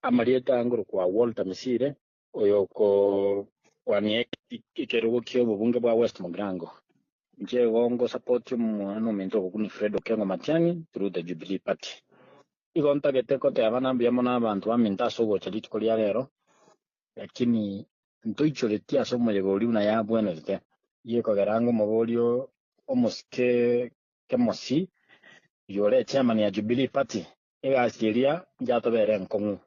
Amarieta ngorokwa Walter Misire, oyokokwania ekerogo ki'obobunge bwa West Mugirango. Inche igo ngosapoti omwana ominto ogokuna Fred Okengo Matiang'i through the Jubilee Party. Igo ntagete koteba na mbuya mono abanto baminto ase ogocha rituko ria rero, lakini ntoichoreti ase omoyega oria buna yabwenerete. Gekogera ng'a omoborio omosike Kemosi, oyore echairman ya Jubilee Party, Egasi eria yatobera enkong'u.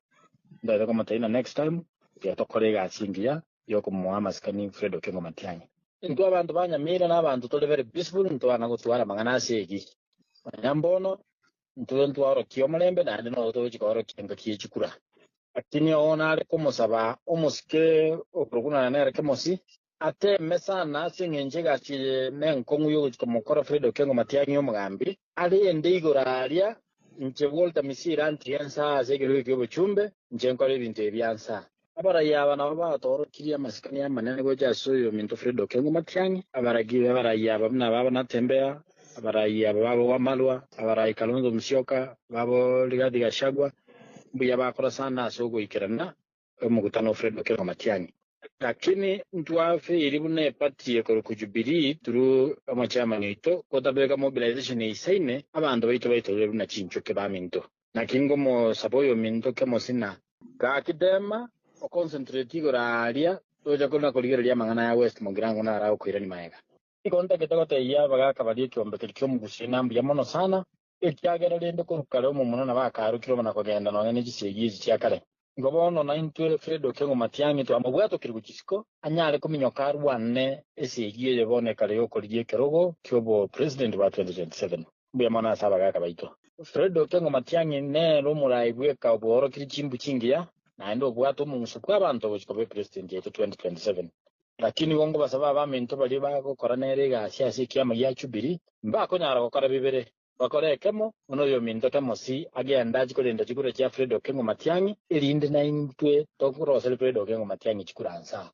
Ntaete komotebia ng'a next time tiga tokore egasi engiya yokomoa amasikani Fred Okengo Matiang'i. Intwe abanto ba Nyamira na abanto tore very peaceful ntobana gotwara amang'ana ase egi. Nonya mbono intwe ntwaorokia omorembe naende noro togochia koorokia engaki ye chikura. Lakini oo nare komosaba omosike okorokwa nonya nere Kemosi Ateeme sana ase engencho egasi eye nenkong'u y'ogochia komokora Fred Okengo Matiang'i omogambi, arende igoro aria, inche Walter Misiri antige nsaa ase ekerogo ki'obochumbe, inche nkore ebinto ebi bia nsaa. Abarai aba nabo batorokirie amasikani amanene gocha ase oyominto Fred Okengo Matiang'i, abaragi b'abarai aba buna babo Natembeya, abarai aba babo Wamalwa, abarai Kalonzo Musyoka, babo Rigathi Gachagua, mbuya bakora sana ase ogoikerana omokutano o Fred Okengo Matiang'i. Lakini ntwafeiri buna eparty ekorokwa Jubilee through omochairman oito gotabeka mobilization eisaine abanto baito baitorire buna chinchoke baminto. Naki ngomosaba oyominto kemosina gaki tema oconcentrate igoro aaria tocha kona korigereria amang'ana ya West Mugirango naro agokoirania maega. Nigo ntagete gotebia abagaka baria ekiombe keria ki'omogusii na mbuya mono sana, ekiagera rende korwa kare omomura nabo akaarokire omana kogenda nonya ne chisegi echi chia kare. Igo bono naintwe Fred Okengo Matiang'i twamobwatokire gochia isiko, anyare kominyoka arwane esegi eye bono ekare y'okorigia ekerogo ki'obopresident bwa 2027. Mbuya mono ase abagaka baito. Fred Okengo Matiang'i nere omorai bweka obworokire chimbu chingiya naende obwate omong'uso bw'abanto gochia koba epresident yaito 2027. Lakini igo nkobasaba abaminto baria bagokora nere egasi ase ekiama gia Jubilee, mbakonyara gokora bibere, bakore ekemo, buna oyominto Kemosi agende achie korenda chikura chia Fred Okengo Matiang'i, erinde naintwe tokoroserie Fred Okengo Matiang'i chikura nsa.